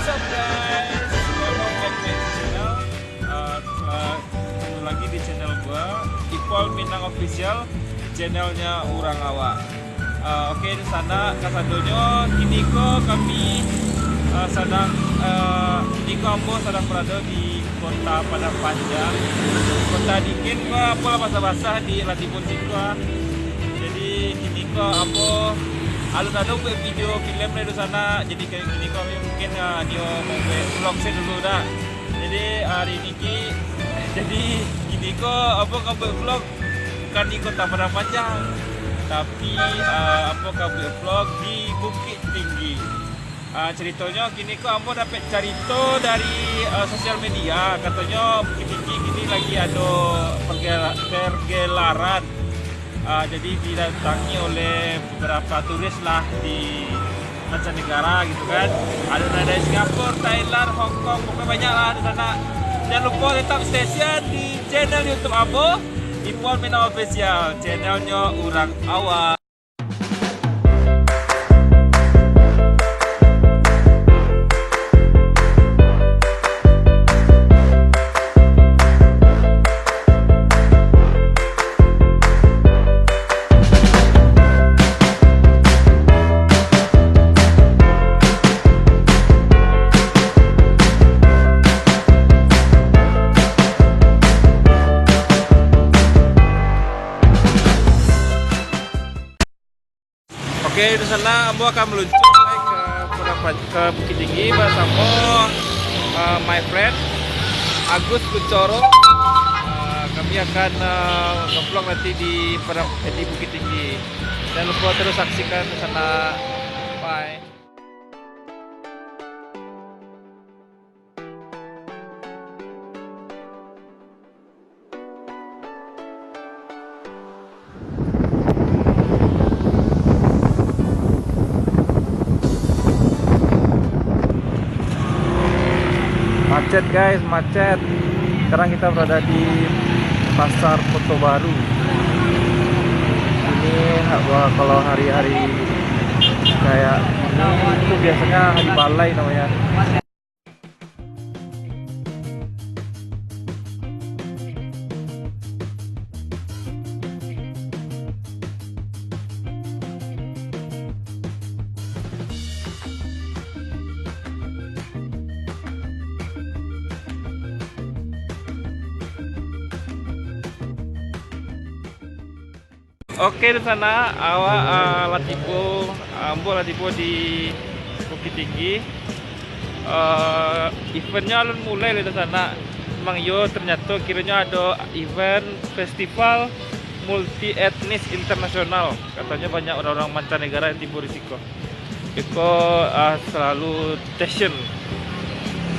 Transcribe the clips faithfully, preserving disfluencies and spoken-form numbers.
What's up, guys? Welcome back to my channel. Uh, uh, ketemu lagi di channel gua, Ipol Minang Official, channelnya Urang Awak. Uh, oke, di sana kasadonyo, kini ko kami, uh, sadang, uh, kini ko ambo sadang berada di Kota Padang Panjang. Kota dingin, gua apolah basah-basah di Latibun siko, ah. Jadi, kini ko ambo alun ado buek video film dari sana. Jadi, kini ko kami mungkin, ah, nio mau buek vlog se dulu dah. Jadi, hari ini ki, jadi, kini ko ambo ka buek vlog bukan di Kota Padang Panjang, tapi, ah, ambo ka buek vlog di Bukittinggi. Ah, caritonyo, kini ko ambo dapek carito dari, ah, sosial media, katonyo Bukittinggi kini lagi ado pergela-, pergelaran. Ah, jadi didatangi oleh beberapa turis lah di mancanegara gitu kan. Ado nan dari Singapura, Thailand, Hong Kong, pokoknya banyak lah di sana. Jangan lupa tetap stay tune di channel YouTube ambo, Ipol Minang Official, channelnyo Urang Awak. Oke, di sana ambo akan meluncur naik ke Padang Pan-, ke Bukittinggi bersama, eh, my friend Agus Kuncoro. Eh, kami akan, eh, nge-vlog nanti di Padang, eh, di Bukittinggi. Jangan lupa terus saksikan di sana. Bye. Macet, guys, macet. Sekarang kita berada di Pasar Koto Baru. Ini ha-, wah, kalau hari-hari kayak ini itu biasanya hari balai namanya. Oke, di sana awak, ah, lah tibo, ah, ambo lah tibo di Bukittinggi. Eh, eventnyo alun mulai lai di sana. Memang iyo, ternyato kironyo ado event festival multi etnis internasional. Katonyo banyak urang-urang mancanegara yang tibo di siko. Iko, ah, selalu tension,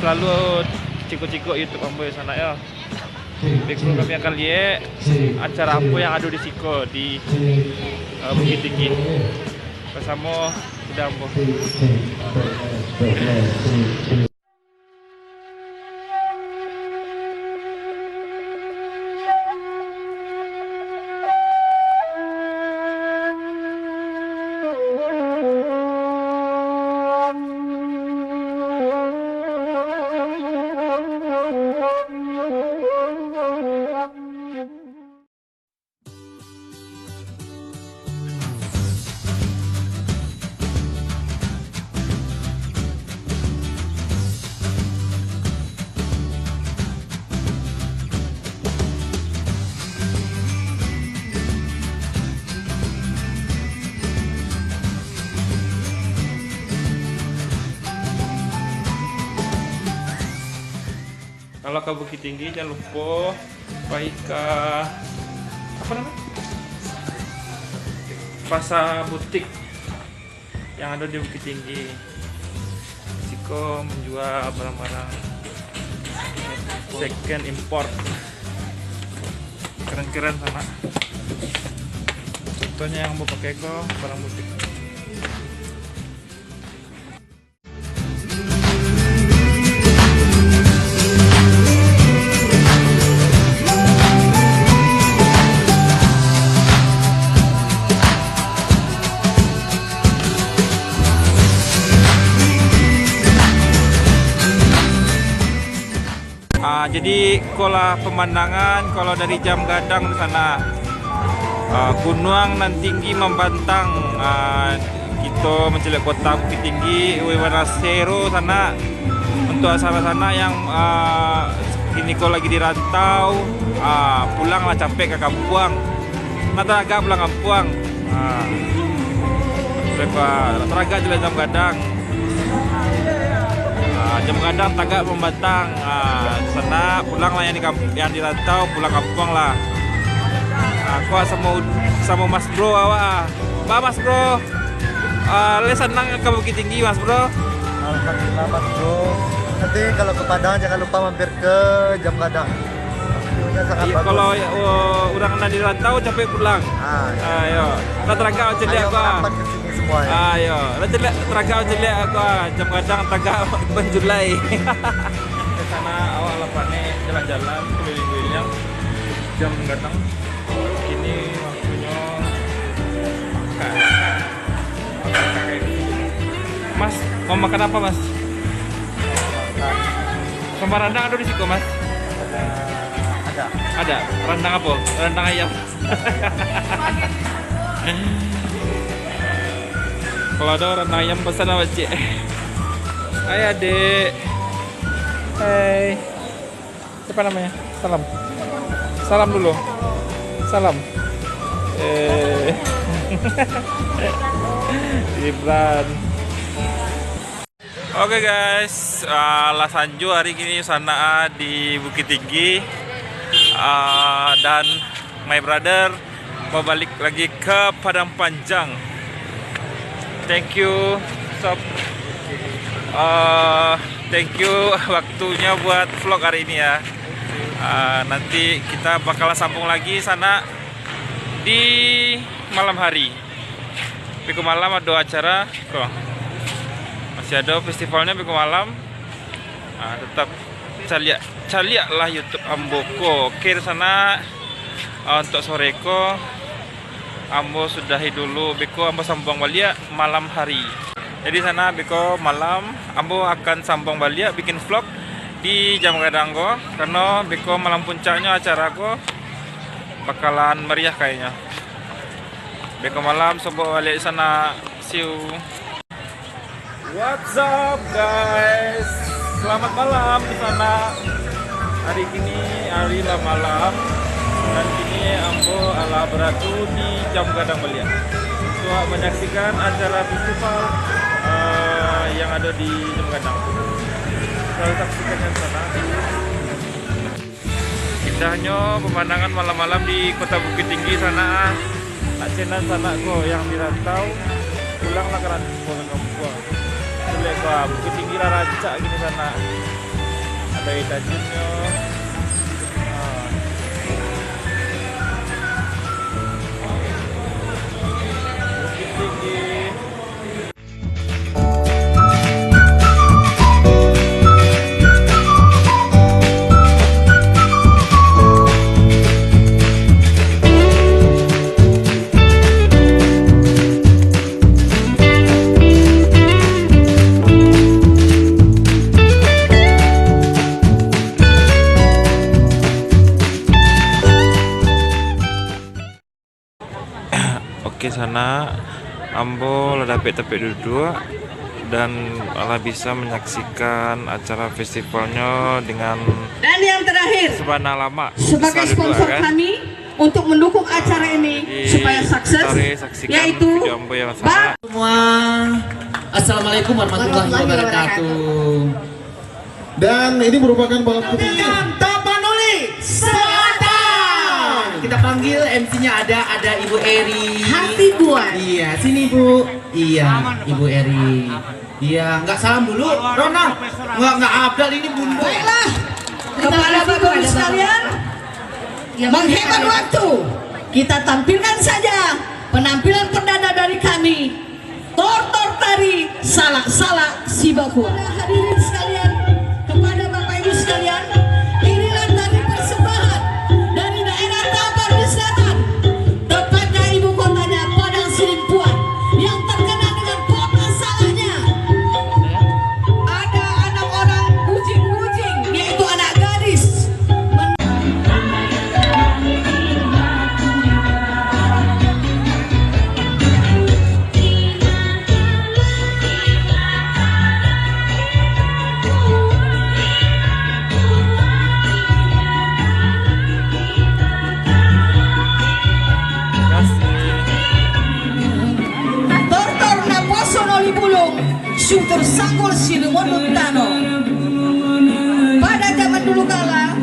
selalu ciko-ciko YouTube ambo di sana, yo. Berikut kami akan liek acara apo yang ado di siko di, eh, Bukittinggi. Basamo sudah ambo. Kalau ka Bukittinggi, jangan lupo pai ka, apo namo? Pasar Butik yang ado di Bukittinggi. Siko menjual barang-barang second import. Keren-keren sanak. Contohnyo yang ambo pakai ko barang butik. Jadi, ko lah pemandangan kalau dari Jam Gadang di sana. Ah, gunuang nan tinggi mambantang, ah, kito mancaliak kota Bukittinggi, Uewanasero sana. Untuk sanak-sanak yang, ah, kini ko lagi di rantau, ah, pulanglah capek ka kampuang. Nak taragak pulang kampuang. Ah. Taragak je lah Jam Gadang. Ah, Jam Gadang tagak mambantang. Ah, sanak, pulanglah yang di kamp-, yang di rantau, pulang kampuang lah. Ah, kuat samo, samo Mas Bro awak, ah. Ba, Mas Bro. Ah, lai sanang ka Bukittinggi, Mas Bro? Alhamdulillah, Mas Bro. Nanti kalau ke Padang, jangan lupa mampir ke Jam Gadang. View-nya sangat Iya, bagus. Kalau, oh, urang nan di rantau capek pulang. Ah, iya. Ah, iyo. Lah taragak caliak Ayo aku, ah. merapat ke sini semua, ya. Ah, iyo. Lah caliak, taragak caliak aku, ah. Jam Gadang tagak manjulai. Di sana awak lah panek jalan-jalan, keliling-keliling Jam Gadang. Kini waktunyo makan. Mas, mau makan apa, Mas? Makan. Sama randang ada di siko, Mas? Ada. Ada? Randang apa? Randang ayam. Kalau ada randang ayam, pesan apa, Cik? Hai, adik. Hai. Siapa namanya? Salam. Salam dulu. Salam. Eh. Gibran. Oke guys, ah, lah sanjo hari kini sanak, ah, di Bukittinggi. Ah, dan my brother mau balik lagi ke Padang Panjang. Thank you, sob. Eh, thank you waktunya buat vlog hari ini ya. Eh, nanti kita bakal sambung lagi sanak di malam hari. Beko malam ado acara ko. Masih ado festivalnya beko malam. Ah, tetap caliak, caliaklah YouTube ambo ko. Oke, sanak. Ah, untuk sore ko, ambo sudahi dulu. Beko ambo sambung baliak malam hari. Jadi, sanak, beko malam ambo akan sambung baliak bikin vlog di Jam Gadang ko. Karena beko malam puncaknya acara ko bakalan meriah kayaknya. Beko malam, sobok baliak di sana. See you. What's up, guys? Selamat malam di sana. Hari kini hari lah malam, dan kini ambo alah baradu di Jam Gadang baliak untuk menyaksikan acara festival, eh, yang ada di Jam Gadang. Selalu saksikan di sana. Indahnyo pemandangan malam-malam di Kota Bukittinggi sanak, ah. Nak sinan sanak ko yang di rantau, pulanglah ka ran-, ka kampuang. Caliak ko, ah, Bukittinggi lah rancak gini sanak. Ado aia tajun nyo. Ah. Bukittinggi. Oke, sanak, ambo lah dapek tampek duduak dan lah bisa menyaksikan acara festivalnyo dengan Dan yang terakhir, sabana lamak sebagai bisa duduak, sponsor kan? Kami untuk mendukung acara ini Jadi, supaya sukses, mari saksikan yaitu video ambo yang Bang sana. Semua, Assalamualaikum warahmatullahi Warahmatullahi wabarakatuh. Dan ini merupakan balap putih. Dengan Tapanuli Selatan. Kita panggil M C-nya ada, ada Ibu Eri. Hasibuan. Iya, sini, Bu. Iya, Ibu Eri. Iya, nggak salam dulu, Rona. Nggak, nggak abdal ini, Bunda. Baiklah, kepada Bapak Ibu sekalian, menghemat waktu, kita tampilkan saja penampilan perdana dari kami. Tortor tari, salak-salak si bakua. Hadirin sekalian, kepada Bapak Ibu sekalian, inilah tari persembahan dari daerah Tapanuli Selatan, tepatnya ibu kotanya Padang Sidimpuan, yang terkenal dengan kota salaknya. Ada anak orang bujing-bujing, yaitu anak gadis Sanggul Silumondo Tano. Pada zaman dulu kala,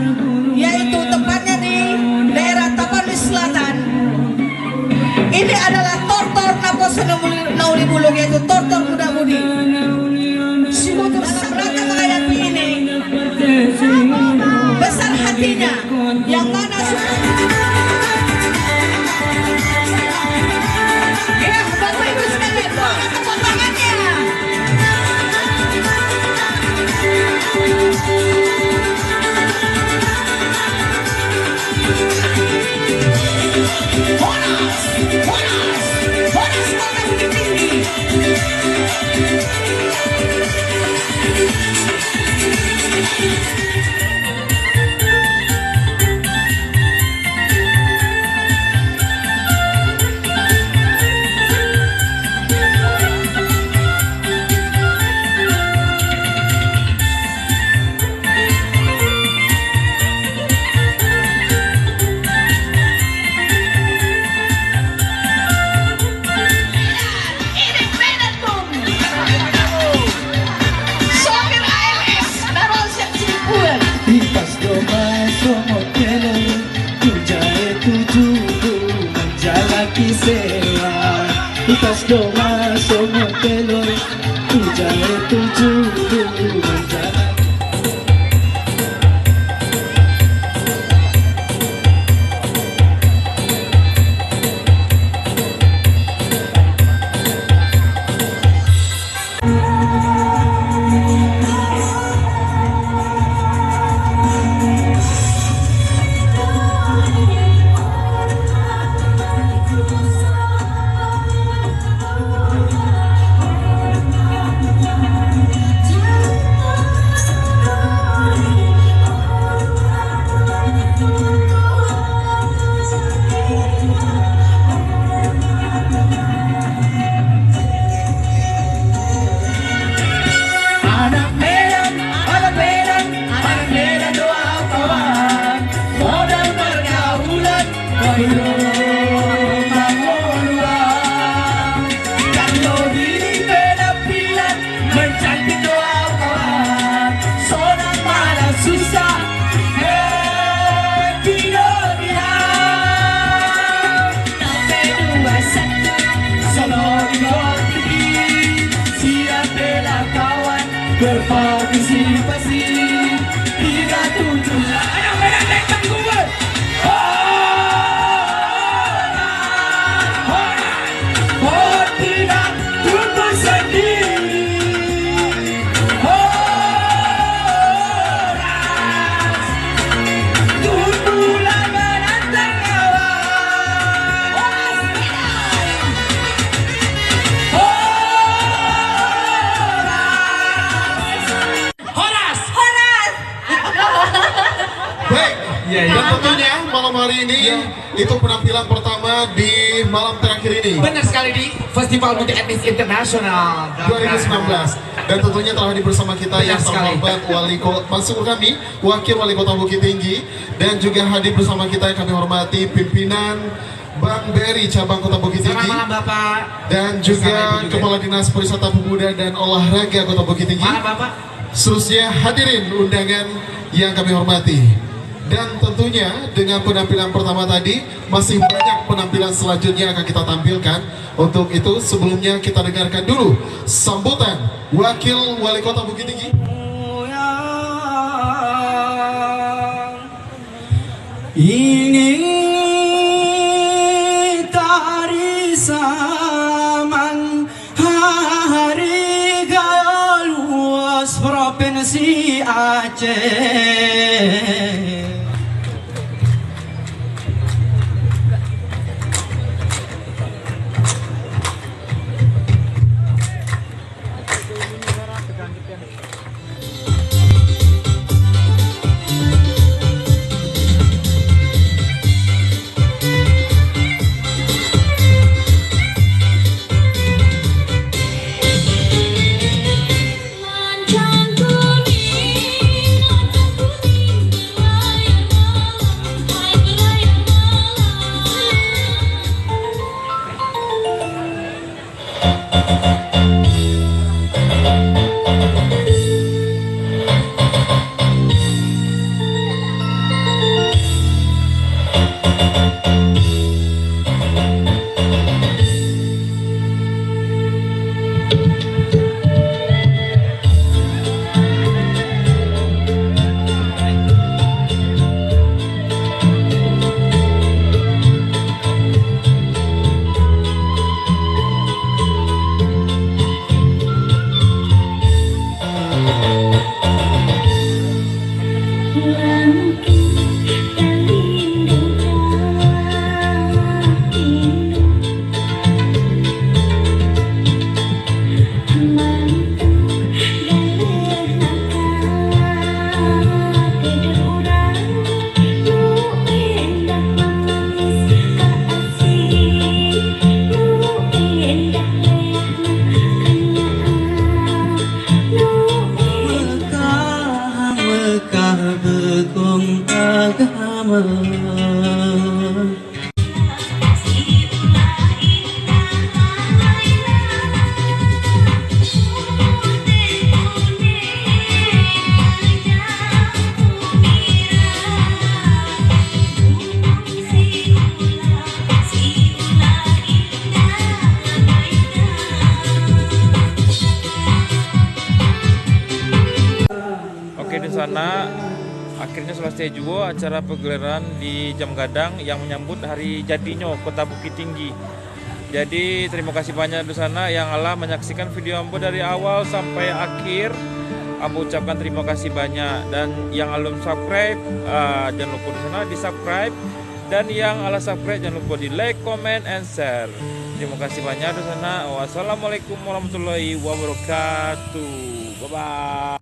yaitu tepatnya di daerah Tapanuli Selatan, ini adalah tortor napo sanang muli-, nauli bulung, yaitu tortor muda mudi. Sibutur dalam rangka menghadapi ini, besar hatinya, yang mana su-, ya, Bapak Ibu sekalian, mana tepuk tangannya? Horas, horas, horas, Kota Bukittinggi. Itas doma songon telor, tujae tuju manjalaki sewa. Itas doma songon telor, tujae tuju manjalaki. Anak Medan, anak Medan, anak Medan doa kawan. Modal pergaulan, koyo mangoluan. Kalau di penampilan, mencantik doa kawan. Sonang malah susah, eh, tidak bilang. Sampai dua satu, solo di gol tinggi. Siap bela kawan, berpartisipasi. Tiga tujuh. Anak Medan naik panggung, weh. Horas, horas, horas. Tidak tunggu sendiri. Horas. Tunggulah menantang lawan. Horas. Horas. Horas. Baik. Ya, ya. Dan tentunya malam hari ini, ya, itu penampilan pertama di malam terakhir ini. Benar sekali, di Festival Multi Etnis Internasional dua ribu sembilan belas. Dan tentunya telah hadir bersama kita yang terhormat Wali Ko-, maksud kami, Wakil Wali Kota Bukittinggi, dan juga hadir bersama kita yang kami hormati pimpinan Bank B R I Cabang Kota Bukittinggi. Selamat malam, Bapak. Dan juga Kepala Dinas Pariwisata, Pemuda dan Olahraga Kota Bukittinggi. Malam, Bapak. Seterusnya hadirin undangan yang kami hormati. Dan tentunya dengan penampilan pertama tadi, masih banyak penampilan selanjutnya akan kita tampilkan. Untuk itu, sebelumnya kita dengarkan dulu sambutan Wakil Wali Kota Bukittinggi. Ini tari saman hari galuas Provinsi Aceh. Mekah, Mekah bekong agama. Oke, dunsanak, akhirnyo salasai juo acara pagelaran di Jam Gadang yang manyambut hari jadinyo Kota Bukittinggi. Jadi, tarimo kasih banyak dunsanak yang alah manyaksikan video ambo dari awal sampai akhir. Ambo ucapkan tarimo kasih banyak, dan yang alun subscribe, ah, jan lupo dunsanak di-subscribe, dan yang alah subscribe jan lupo di-like, comment, and share. Tarimo kasih banyak dunsanak. Wassalamualaikum warahmatullahi wabarakatuh. Bye bye.